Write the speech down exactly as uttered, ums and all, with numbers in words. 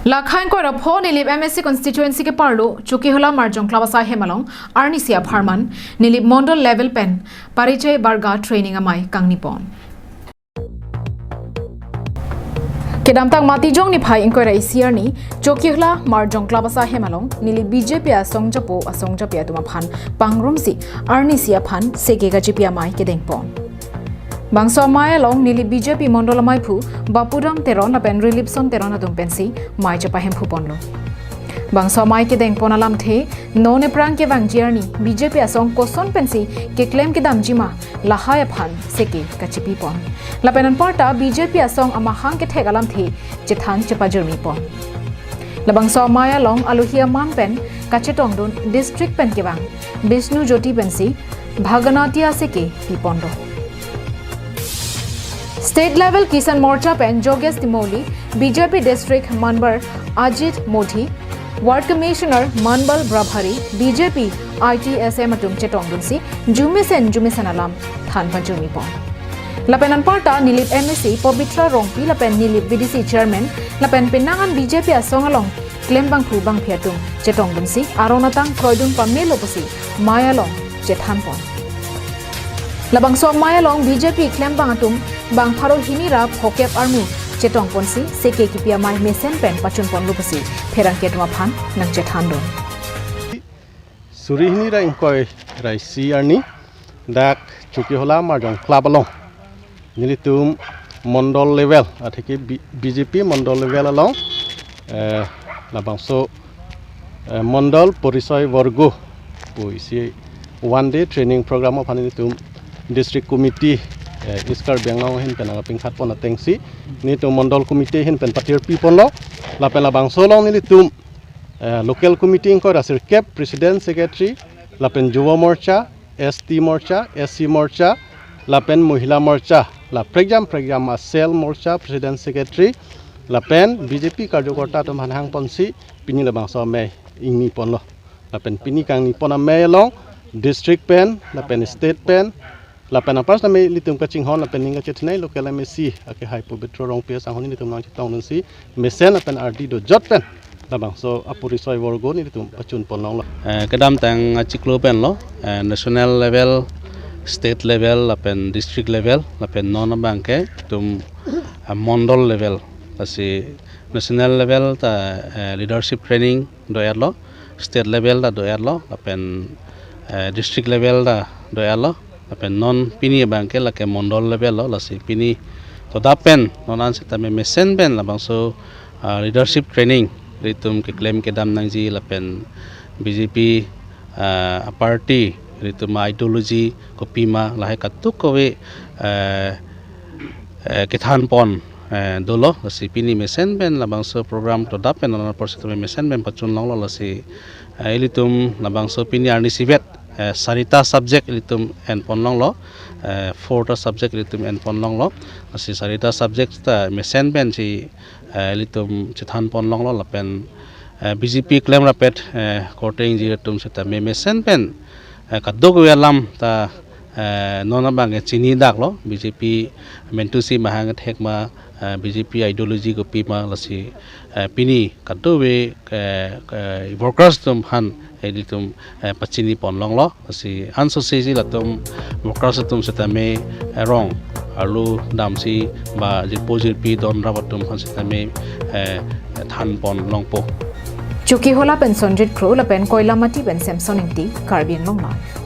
Lakhang koira pho Nilip M A C constituency ke parlo Chokihola Marjong Club asai hem along arnisi apharman Nilip Mondol level pen Parichoy Barga training amei kangnipon. Kedamtang Matijong niphai ingkoi ra isi arni Chokihola Marjong Club asai hem along Nilip B J P asong japo asong japi atum aphan pangrumsi arnisi aphan seke kachipi amei kedengpon. Bangso amei along Nilip B J P Mondol ameiphu Bapudam Teron lapen Rilipson Teron atum pensi mei chepahemphupon lo. Bangso amei kedengpon alamthe non eprang kevangji arni B J P asong koson pensi keklem kedamji ma lahai aphan seke kachipipon. Lapen anparta B J P asong amahang kethek alamthe chethan chepajirmipon. Labangso amei along alohi amang pen kachetongdun district pen kevang Bishnu Jyoti pensi Bhaganati aseke piponlo. State level Kisan Morcha pen Jogesh Timoli, B J P district member Ajit Modhi, ward commissioner Manbal Prabhari, B J P I T S M atum chetongdunsi jumesen jumesen alam than pajirmipon. Lapen anparta Nilip M A C Pabitra Rongpi lapen Nilip V D C chairman lapen penang an B J P asong along klem bangphu bangphi atum chetongdunsi aron atang kroidun pamelo pusi mei along chethanpon. Labangso amei along B J P klembang atum bang pharo hini ra phokep armu chetongponsi seke kipi amei mesen pen pachunponlo pusi pherangke atum aphan nangchethandun. Suri hini ra ingkoi ra isi arni dak Chokihola Marjong Club along nelitum Mondol level atheke B-, B J P Mondol level along, eh, labangso, eh, Mondol Porisoy Borgo pu isi one day training program aphan nelitum district committee, eh, East Karbi Anglong ahin pen nangpinkhatpon atengsi nelitum Mondol committee ahin pen patirpiponlo. Lapen labangso along nelitum, eh, local committee ingkoi ra sirkep, president, secretary, lapen Yuva Morcha, S T Morcha, S C Morcha, lapen Mohila Morcha, la prekjam prekjam a cell Morcha, president, secretary, lapen B J P karjokorta atum aphan hangponsi pini labangso amei ingniponlo. Lapen pini kangnipon amei along district pen lapen state pen lapen apar sitame ilitum kachinghon lapen ning kachethenei local M A C akehai Pabitra Rongpi asanghon ilitum nangchetongdunsi mesen lapen ardi dojot pen labangso aporisoy borgo nelitum pachunpon longlo. Eh, kedamtang achiklo penlo, eh, national level, state level, lapen district level, lapen non abangke itum, eh, mondol level. Lasi national level ta, eh, leadership training do-etlo, state level ta do-etlo, lapen, eh, district level ta do-etlo, lapen non pini abangke lake mondol level lo, lasi pini todap pen non an sitame mesen pen labangso, ah, leadership training ilitum keklem kedam nangji lapen B J P, ah, party ilitum ideology kopima lahai katuk kave, eh, eh, kethanpon, eh, dolo, lasi pini mesen pen labangso program todap pen non apor sitame mesen pen pachun longlo, lasi, eh, ilitum labangso pini arnisivet, eh, sarita subject ilitum enpon longlo, eh, four ta subject ilitum enpon longlo, lasi sarita subject ta mesen pensi, eh, ilitum chethanpon longlo lapen, eh, B J P klem rapet, eh, korte ingjir atum sitame mesen pen, eh, kadokave alam ta, eh, non abangke chinidaklo, B J P mentusi mahang thek ma, eh, B J P ideology kopima lasi, eh, pini kadokave, eh, eh, workers atum aphan, eh, ilitum, eh, pachinipon longlo, lasi ansose si latum workers atum sitame, eh, rong arlo damsi ba jirpo jirpi don rap atum aphan sitame, eh, thanpon longpo. Chokihola pen Sonjit Kro lapen Koilamati pen Samson Ingti, Karbi Anglong Live.